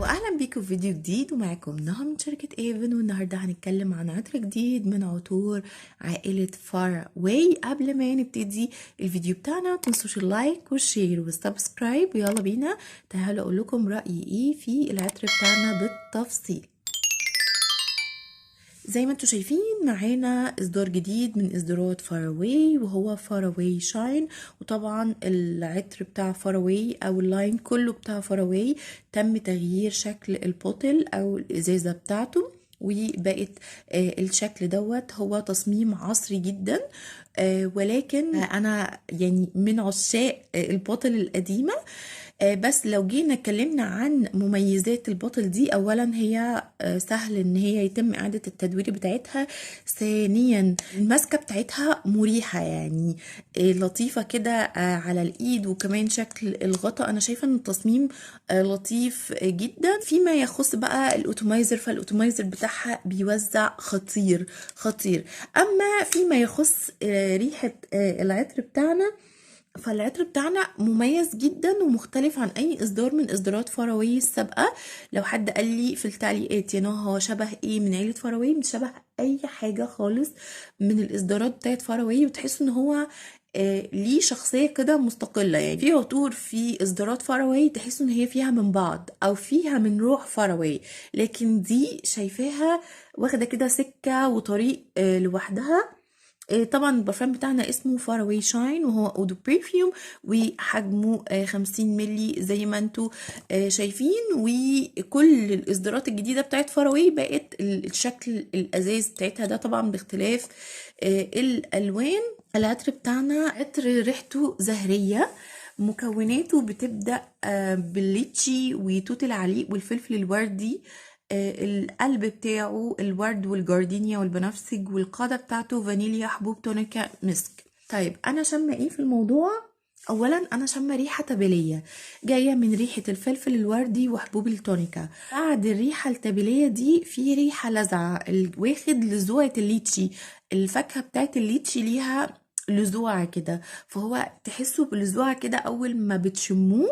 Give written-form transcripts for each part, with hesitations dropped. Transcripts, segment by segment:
واهلا بيكم في فيديو جديد، ومعاكم نهى من شركة ايفن. والنهاردة هنتكلم عن عطر جديد من عطور عائلة فاراواي. قبل ما نبتدي الفيديو بتاعنا متنسوش ال like وال share وال subscribe، ويلا بينا تعالوا اقول لكم رأيي ايه في العطر بتاعنا بالتفصيل. زي ما انتم شايفين معانا اصدار جديد من اصدارات فاراواي، وهو فاراواي شاين. وطبعا العطر بتاع فاراواي او ال line كله بتاع فاراواي تم تغيير شكل ال bottle او الازازة بتاعته، وبقت الشكل دوت هو تصميم عصري جدا. ولكن انا يعني من عشاق ال bottle القديمة. بس لو جينا اتكلمنا عن مميزات ال bottle دي، اولا هي سهل ان هي يتم اعادة التدوير بتاعتها. ثانيا الماسكة بتاعتها مريحة، يعني لطيفة كده على الايد، وكمان شكل الغطاء انا شايفة ان التصميم لطيف جدا. فيما يخص بقى ال atomizer، فال atomizer بتاعها بيوزع خطير خطير. اما فيما يخص ريحة العطر بتاعنا، فالعطر بتاعنا مميز جدا ومختلف عن اي اصدار من اصدارات فاراواي السابقة. لو حد قال لي في التعليقات يا نهى هو شبه ايه من عيله فاراواي، مش شبه اي حاجة خالص من الاصدارات بتاعت فاراواي، وتحس ان هو ليه شخصية كده مستقلة. يعني في عطور في اصدارات فاراواي تحس ان هي فيها من بعض او فيها من روح فاراواي، لكن دي شايفاها واخده كده سكة وطريق لوحدها. طبعا البرفان بتاعنا اسمه فاراواي شاين، وهو eau de parfum، وحجمه 50 ملي زي ما انتو شايفين. وكل الاصدارات الجديدة بتاعت فاراواي بقت الشكل الازاز بتاعتها ده، طبعا باختلاف الالوان. العطر بتاعنا عطر ريحته زهريه، مكوناته بتبدا بالليتشي وتوت العليق والفلفل الوردي. القلب بتاعه الورد والجاردينيا والبنفسج، والقاعدة بتاعته فانيليا، حبوب تونيكا، مسك. طيب انا شامة ايه في الموضوع؟ اولا انا شامة ريحه تبليه جاية من ريحه الفلفل الوردي وحبوب التونيكا. بعد الريحة التبليه دي في ريحه لزعه واخد لزوعه الليتشي، الفاكهة بتاعت الليتشي ليها لزوعة كده، فهو تحسوا بلزوعة كده أول ما بتشموه.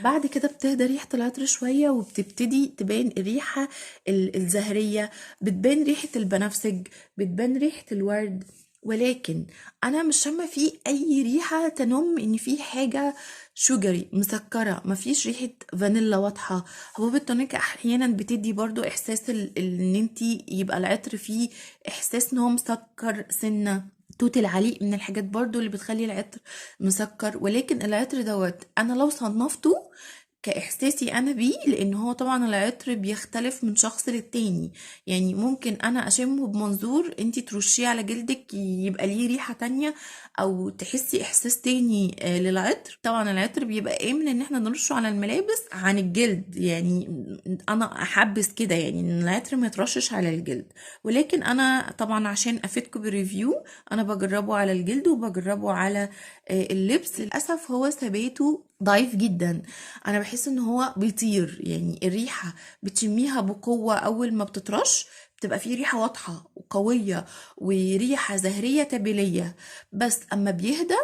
بعد كده بتهدى ريحة العطر شوية وبتبتدي تبان الريحة الزهرية، بتبان ريحة البنفسج، بتبان ريحة الورد. ولكن أنا مش شامة فيه أي ريحة تنم إن فيه حاجة sugary مسكرة، مفيش ريحة فانيلا واضحة. حبوب التونيكا أحيانا بتدي برضو إحساس إن انتي يبقى العطر فيه إحساس إن هو مسكر سنة. توت العليق من الحاجات برضو اللي بتخلي العطر مسكر. ولكن العطر دوت انا لو صنفته كإحساسي أنا بيه، لأن هو طبعا العطر بيختلف من شخص للتاني، يعني ممكن أنا أشمه بمنظور انتي ترشيه على جلدك يبقى ليه ريحة تانية أو تحسي إحساس تاني للعطر. طبعا العطر بيبقى آمن إن احنا نرشه على الملابس عن الجلد، يعني أنا أحبس كده يعني إن العطر ما يترشش على الجلد. ولكن أنا طبعا عشان أفيدكم بال review أنا بجربه على الجلد وبجربه على اللبس. للأسف هو ثباته ضعيف جدا، انا بحس ان هو بيطير، يعني الريحة بتشميها بقوة اول ما بتترش، بتبقى فيه ريحة واضحة وقوية وريحة زهرية تبلية، بس اما بيهدى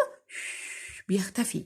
بيختفي.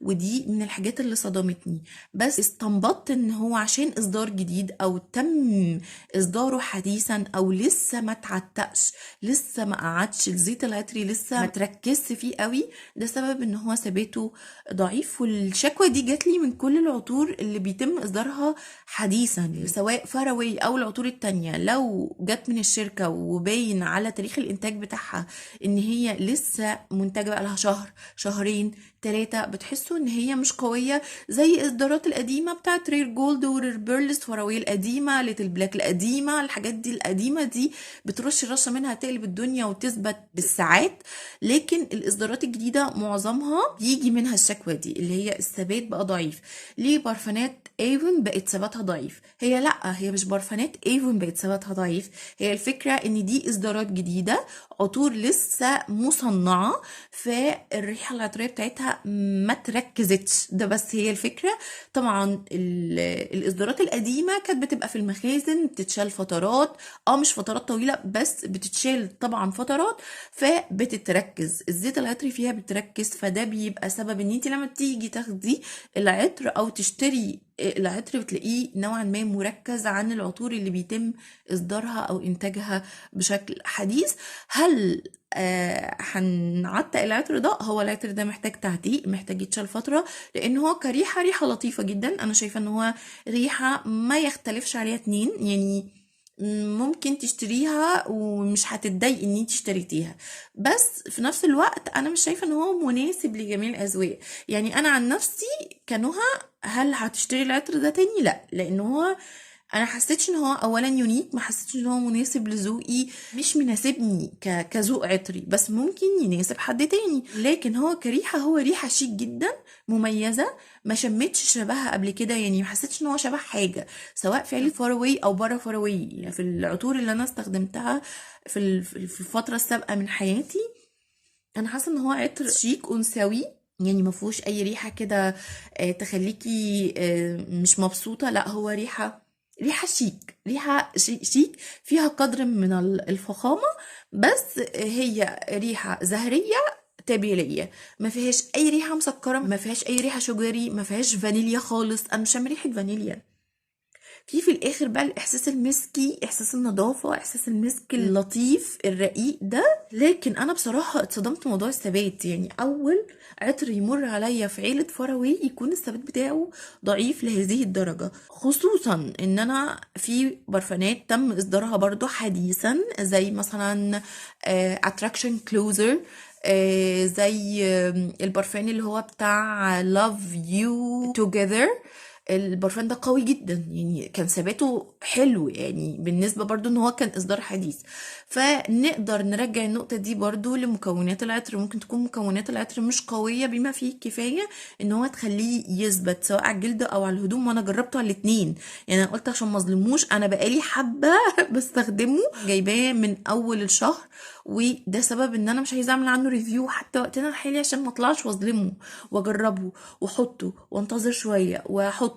ودي من الحاجات اللي صدمتني. بس استنبطت ان هو عشان اصدار جديد او تم اصداره حديثا او لسه ما تعتقش، لسه ما قعدش الزيت العطري، لسه ما تركزش فيه قوي، ده سبب ان هو ثباته ضعيف. والشكوى دي جات لي من كل العطور اللي بيتم اصدارها حديثا، سواء فاراواي او العطور التانية. لو جت من الشركة وباين على تاريخ الانتاج بتاعها ان هي لسه منتجة بقالها شهر شهرين 3، بتحسوا ان هي مش قوية زي اصدارات القديمة بتاعت رير جولد ورير بيرلز، فاراواي القديمة، ليتل بلاك القديمة، الحاجات دي القديمة دي بترش رشة منها تقلب الدنيا وتثبت بالساعات. لكن الاصدارات الجديدة معظمها بيجي منها الشكوى دي اللي هي الثبات بقى ضعيف. ليه برفانات ايفون بقت ثباتها ضعيف؟ هي لا، هي مش برفانات ايفون بقت ثباتها ضعيف، هي الفكرة ان دي اصدارات جديدة، عطور لسه مصنعة، فالريحة العطرية بتاعتها ما تركزش تركزتش، ده بس هي الفكرة. طبعا الاصدارات القديمة كانت بتبقى في المخازن، بتتشال فترات، مش فترات طويلة بس بتتشال طبعا فترات، فبتتركز الزيت العطري فيها بتركز. فده بيبقى سبب ان انت لما تيجي تاخدي العطر او تشتري العطر بتلاقيه نوعا ما مركز عن العطور اللي بيتم اصدارها او انتاجها بشكل حديث. هل هنعتق العطر ده؟ هو العطر ده محتاج تعتيق، محتاج يتشال فترة، لان هو كريحة ريحة لطيفة جدا. انا شايفة ان هو ريحة ما يختلفش عليها اتنين، يعني ممكن تشتريها ومش هتتضايقي ان انت اشتريتيها، بس في نفس الوقت انا مش شايفه ان هو مناسب لجميع الاذواق. يعني انا عن نفسي كنهى هل هتشتري العطر ده تاني؟ لا، لان هو انا حسيتش ان هو اولا unique، ما حسيتش ان هو مناسب لذوقي، مش مناسبني كذوق عطري، بس ممكن يناسب حد تاني. لكن هو كريحه هو ريحه شيك جدا مميزة، ما شمتش شبهها قبل كده، يعني ما حسيتش ان هو شبه حاجة سواء في عيله Far Away او بره Far Away. يعني في العطور اللي انا استخدمتها في الفترة السابقة من حياتي انا حاسه ان هو عطر شيك انثوي، يعني ما فيهوش اي ريحه كده تخليكي مش مبسوطة، لا هو ريحه شيك، ريحه شيك فيها قدر من الفخامة، بس هي ريحه زهريه تبيليه، ما فيهاش اي ريحه مسكره، ما فيهاش اي ريحه شجري، ما فيهاش فانيليا خالص. انا مش شامة ريحه فانيليا. في الاخر بقى الاحساس المسكي، احساس النظافة، احساس المسك اللطيف الرقيق ده. لكن انا بصراحة اتصدمت موضوع الثبات، يعني اول عطر يمر عليا في عيله Far Away يكون الثبات بتاعه ضعيف لهذه الدرجة، خصوصا ان انا في برفانات تم اصدارها برضو حديثا زي مثلا Attraction Closer، زي البرفان اللي هو بتاع Love You Together. البرفان ده قوي جدا، يعني كان ثباته حلو، يعني بالنسبة برضو ان هو كان اصدار حديث. فنقدر نرجع النقطة دي برضو لمكونات العطر، ممكن تكون مكونات العطر مش قوية بما فيه الكفاية ان هو تخليه يثبت سواء على الجلد او على الهدوم. وانا جربته على الاتنين، يعني انا قلت عشان ما اظلموش، انا بقالي حبة بستخدمه، جايباه من اول الشهر، وده سبب ان انا مش عايزه اعمل عنه review حتى وقتنا الحالي عشان ما اطلعش واظلمه، واجربه واحطه وانتظر شوية واحطه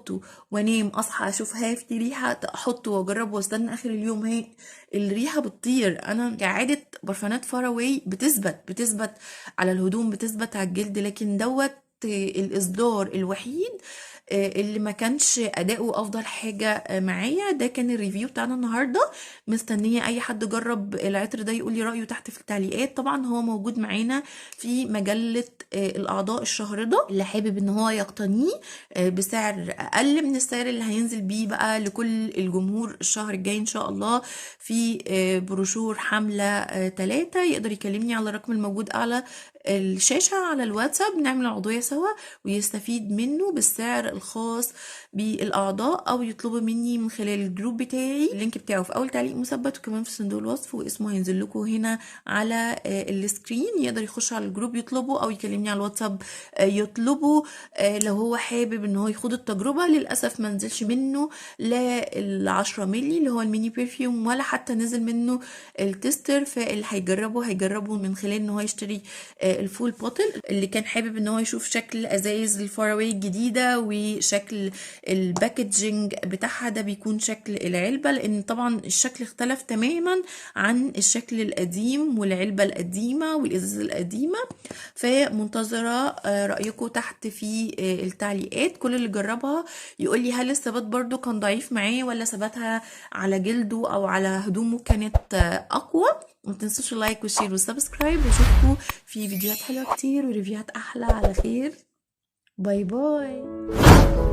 وانام، اصحى اشوف ها في ريحه احطه واجربه واستنى اخر اليوم هي الريحة بتطير. انا كعادة برفانات Far Away بتثبت على الهدوم، بتثبت على الجلد، لكن دوت الاصدار الوحيد اللي ما كانش اداؤه افضل حاجة معايا. ده كان ال review بتاعنا النهارده، مستنيه اي حد جرب العطر ده يقول لي رايه تحت في التعليقات. طبعا هو موجود معانا في مجلة الاعضاء الشهر ده، اللي حابب ان هو يقتنيه بسعر اقل من السعر اللي هينزل بيه بقى لكل الجمهور الشهر الجاي ان شاء الله في بروشور حمله 3، يقدر يكلمني على الرقم الموجود اعلى الشاشة على الواتساب، نعمل عضوية سوا ويستفيد منه بالسعر الخاص بالاعضاء، او يطلبوا مني من خلال ال group بتاعي، ال link بتاعه في اول تعليق مثبت وكمان في صندوق الوصف، واسمه هينزل لكم هنا على ال screen. يقدر يخش على ال group يطلبه او يكلمني على الواتساب يطلبه لو هو حابب ان هو يخوض التجربة. للاسف ما نزلش منه لا ال10 ملي اللي هو ال mini perfume، ولا حتى نزل منه ال tester، فاللي هيجربه هيجربه من خلال ان هو يشتري ال full bottle. اللي كان حابب ان هو يشوف شكل ازايز ال Far Away الجديدة وشكل ال packaging بتاعها، ده بيكون شكل العلبة، لان طبعا الشكل اختلف تماما عن الشكل القديم والعلبه القديمة والازازه القديمة. فمنتظره رايكم تحت في التعليقات، كل اللي جربها يقول لي هل الثبات برضو كان ضعيف معاه ولا ثباتها على جلده او على هدومه كانت اقوى. ما تنسوش ال like وال share وال subscribe، واشوفكم في فيديوهات حلوة كتير و review هات احلى على خير. bye bye.